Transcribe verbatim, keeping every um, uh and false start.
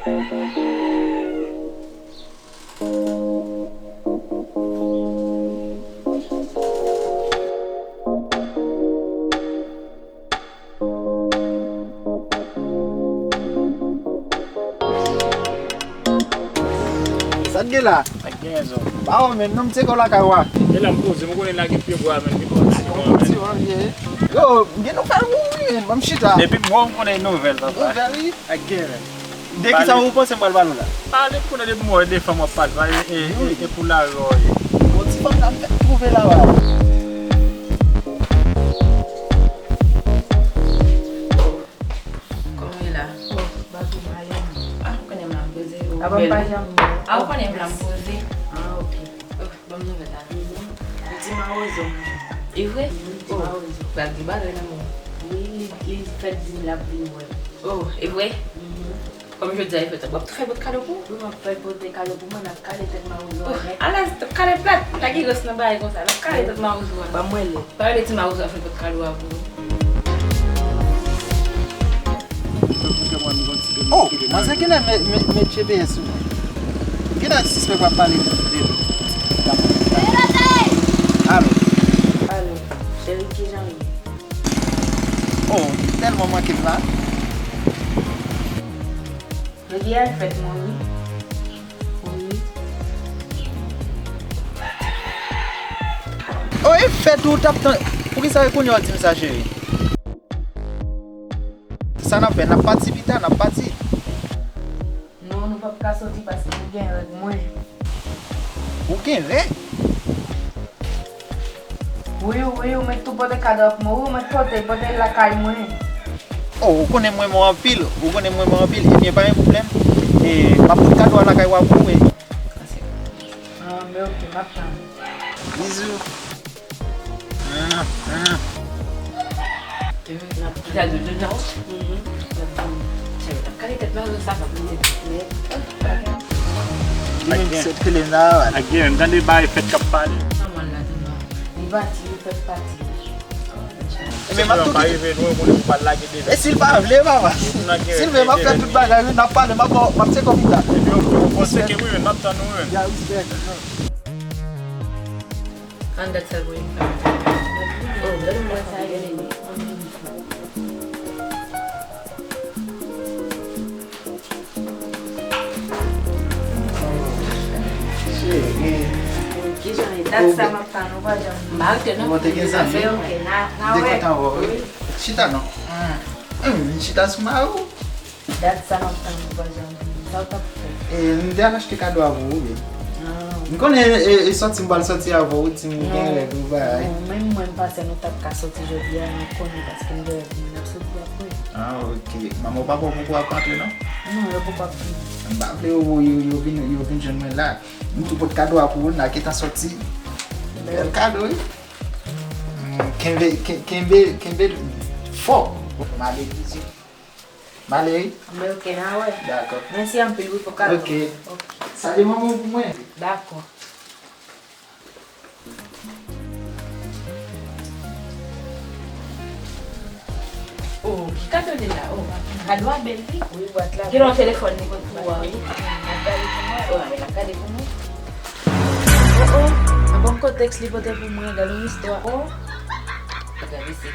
Sa t gen la? Ak gen zo. Ba, men non, m tcheke w lakay ou a. E la m poze, m konnen la gen pye bwa, men li konn ti wan, men. Yo, gen nouvèl pou ou wi, men ban m chita. Depi m wè w, m konnen nouvèl, papa. Nouvèl, wi. Ak gen. De ki sa ou panse m pral pale w la? Pale, m konnen depi m wè de fanm w ap pale, pale, e, e, e pou lari w ye. Bon, ti fanm la m fèk twouve la, wi. Kòman w ye la? Oh, bagay malè. Ah, ou konnen m la m poze. Ou bèl. Ah, ou konnen m la m poze. Ah, ok. Oh, ban m nouvèl la. Mhm. Li di mawozo. E vre? Mhm, li di mawozo. Bagay, bagay nan men. Wi, li, li fèk di m l ap vin wè m. Oh, e vre? Mhm. Kòm jodi a e fèt la, w ap tou fè pote kado pou ou? Wi, m ap fè pote kado pou mwen, n ap kale tèt mawozo a nèt. Alèz, t ap kale plat. Pa gen rès nan bagay konsa, n ap kale tèt mawozo a. Ban mwen lè. Pale de ti mawozo a fè pote kado a pou ou. Oh, manzè genlè met, met, met G P S sou mwen. Genlè sispèk w ap pale de li. Alo. Alo, cheri, kijan w ye? Oh, li tèlman manke m la. Jodi a e fèt mwen wi. Wi. Oh, e fèt ou t ap tann. Poukisa e kounye a w di m sa, cheri? Sa n ap fè? N ap pati pita, n ap pati. Non, nou p ap ka soti paske m gen règ mwen. Ou gen règ? Wi, wi, ou mèt tou pote kado pou mwen. Wi, ou mèt pote, pote l lakay mwen. Oh, ou konnen mwen renmen w anpil. Ou konnen mwen renmen w anpil. Ebyen, pa gen pwoblèm. E, m ap pote kado a lakay ou a pou ou, e. Ah, men ok, m ap tann. Bizou. Ah, ah. Ki sa de, de non? Mhm. Cheri, n ap kale tèt mwen, sa va pou mwen. Li menm sot kele m nan, wè. Ak gen, m tande bagay fèt k ap pale. Sa mwen la, di non. Li pati, li fèk pati. Ebyen, m ap tou kite. E si l pa vle, papa? Si l vle, m ap fè tout bagay, wi, n ap pale, m ap, m ap tcheke w pita. Ebyen, ok, w pase ke wi, n ap tann ou, wi. Ya, respect. An dat sa voye m fè. Oh, gade mwen sa ye. Kijan e? Dat sa m ap tann ou pa janm vini. M pa rete non. Bon, te gen zanmi. Ok, n a, n a wè. M te kontan wè w, wi. Chita non. Hum, vin chita sou mari w. Dat sa m ap tann ou pa janm vini. Sa w t ap fè? E, m te al achte kado a pou ou, bebe. Ah. M konnen e, e sòti m pral sòti avè w, di m gen règ ou bagay. Non, menm mwen m panse nou t ap ka sòti jodi a, men konnen paske m gen règ mwen, n ap sòti apre. Ah, ok. Manman w papa w poko ap rantre, non? Non, yo poko ap vini. M pa vle yo, yo, yo vin, yo vin jwenn mwen la. M tou pot kado a pou ou, n a gentan sòti. Bèl kado, wi. Mm, kenbe, ken-, kenbe, kenbe l fò. M ale, bizou. M ale, wi. Men ok, n a wè. Dakò. Mèsi anpil, wi, pou kado. Ok. Ok. Salye manman w pou mwen. Dakò. Oh, ki kado li la? Oh, kado a bèl, wi. Wi, bwat la. Gen yon telefòn li pot pou ou a, wi. N ap gade pou mwen. Oh, n ap gade pou nou. Oh, oh, nan bon kontèks li pote pou mwen, gade yon istwa. Oh. Gade se.